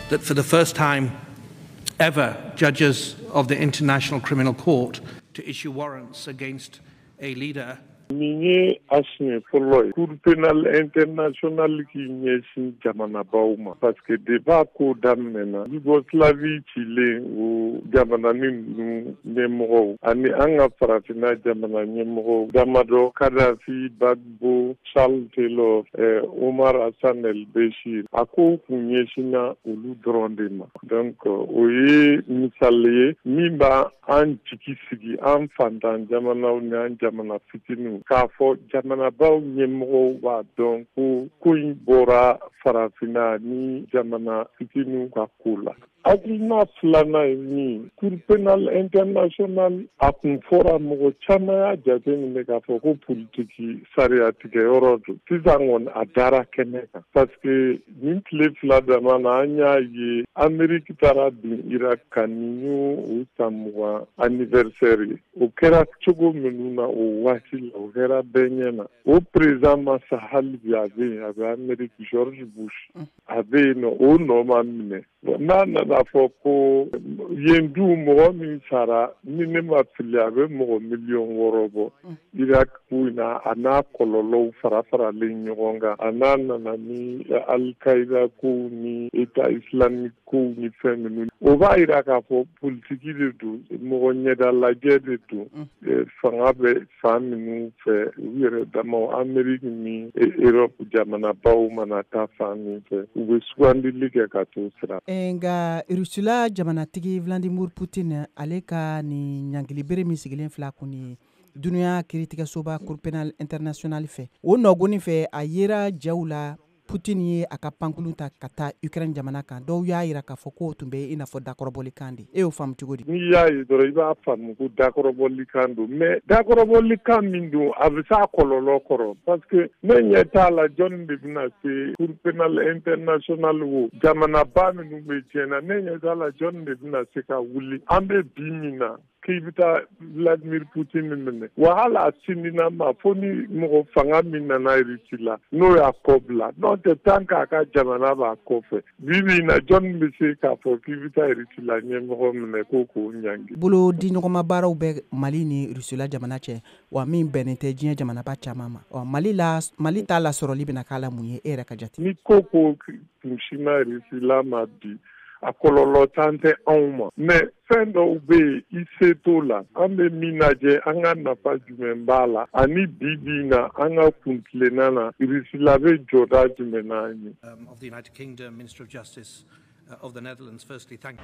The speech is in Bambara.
That for the first time ever, judges of the International Criminal Court to issue warrants against a leader. Nin ye a siɲɛ fɔlɔ ye Cour pénale internationale k'i ɲɛsin jamanabaw ma, parce que depuis a ko daminɛna, Yougoslavie cilen, o jamananin ninnu ɲɛmɔgɔw ani an ka farafinna jamana ɲɛmɔgɔw damadɔ, Kadafi, Gbagbo, Charles Taylor, Omar Hassan El Béchir, a ko kun ɲɛsinna olu dɔrɔn de ma. Donc o ye misali ye min b'a an jigi sigi, an fantan jamanaw ni an jamana fitininw, k'a fɔ jamanabaw ɲɛmɔgɔw b'a dɔn ko ko in bɔra farafinna ni jamana fitininw ka ko la. Hakilina filanan ye min, Cour pénale internationale, a kun fɔra, mɔgɔ caman y'a jate minɛ k'a fɔ ko politiki sariya tigɛyɔrɔ don. Sisan kɔni, a dara kɛnɛ kan, parce que nin tile 2 dama na, an y'a ye Ameriki taara bin Irak kan. Nin y'o o san 20 anniversaire ye. O kɛra cogo minnu na o waati la, o kɛra bɛɛ ɲɛ na. O président ma sa hali bi, a bɛ yen, a bɛ Ameriki, George Bush, a bɛ yen nɔ, o nɔ ma minɛ. N'a nana fɔ ko yen dun, mɔgɔ min sara, ni ne ma fili, a bɛ mɔgɔ miliyɔn 6 bɔ Irak ko in na, a n'a kɔlɔlɔw fara faralen ɲɔgɔn kan, a n'a nana ni Al-Qaïda kow ni État islamique kow ni fɛn ninnu, o b'a yira k'a fɔ politiki de don, mɔgɔ ɲɛda lajɛ de don. Fanga bɛ fan minnu fɛ, u yɛrɛ damaw, Amérique ni Europe jamanabaw mana taa fan min fɛ, u bɛ sugandili kɛ ka t'o sira. Nka Rusila jamanatigi Vladimir Poutine, ale ka nin ɲangilibere min sigilen fila kun ye dunuya kiiritigɛsoba Cour pénale internationale fɛ, o nɔgɔni fɛ, a yera jaw la, Poutine ye a ka pankulu ta ka taa Ukraine jamana kan. Dɔw y'a yira k'a fɔ k'o tun bɛ i n'a fɔ dakɔrɔbɔlikan de. E y'o faamu cogo di? N'i y'a ye dɔrɔn, i b'a faamu ko dakɔrɔbɔlikan don, mais dakɔrɔbɔlikan min don, a bɛ s'a kɔlɔlɔ kɔrɔ, parce que ne ɲɛ t'a la jɔnni de bɛna se Cour pénale internationale wo, jamanaba minnu bɛ diɲɛ na, ne ɲɛ t'a la jɔnni de bɛna se ka wuli an bɛ bi min na k'i bɛ taa Vladimir Poutine minɛ. Wa hali a sinina ma fo ni mɔgɔ fanga min nana Russie la, n'o y'a kɔ bila. N'o tɛ, tant k'a ka jamana b'a kɔfɛ, bi bi in na, jɔnni bɛ se k'a fɔ k'i bɛ taa Russie la ɲɛmɔgɔ minɛ ko k'o ɲangi? Bolo di ɲɔgɔnma baaraw bɛ Mali ni Russie jamana cɛ wa, min bɛnnen tɛ diɲɛ jamanaba caman ma. Ɔ, Mali la, Mali t'a lasɔrɔli bɛna k'a la mun ye, e yɛrɛ ka jate? Ni ko ko kun sinna Russie la ma bi, a kɔlɔlɔ tan tɛ anw ma, mais fɛn dɔw bɛ yen, i se t'o la. An bɛ min lajɛ, an ka nafa jumɛn b'a la, ani bi bi in na, an ka kuntilenna na, Russie bɛ jɔda jumɛn n'an ye? Of the United Kingdom, Minister of Justice of the Netherlands. Firstly, thank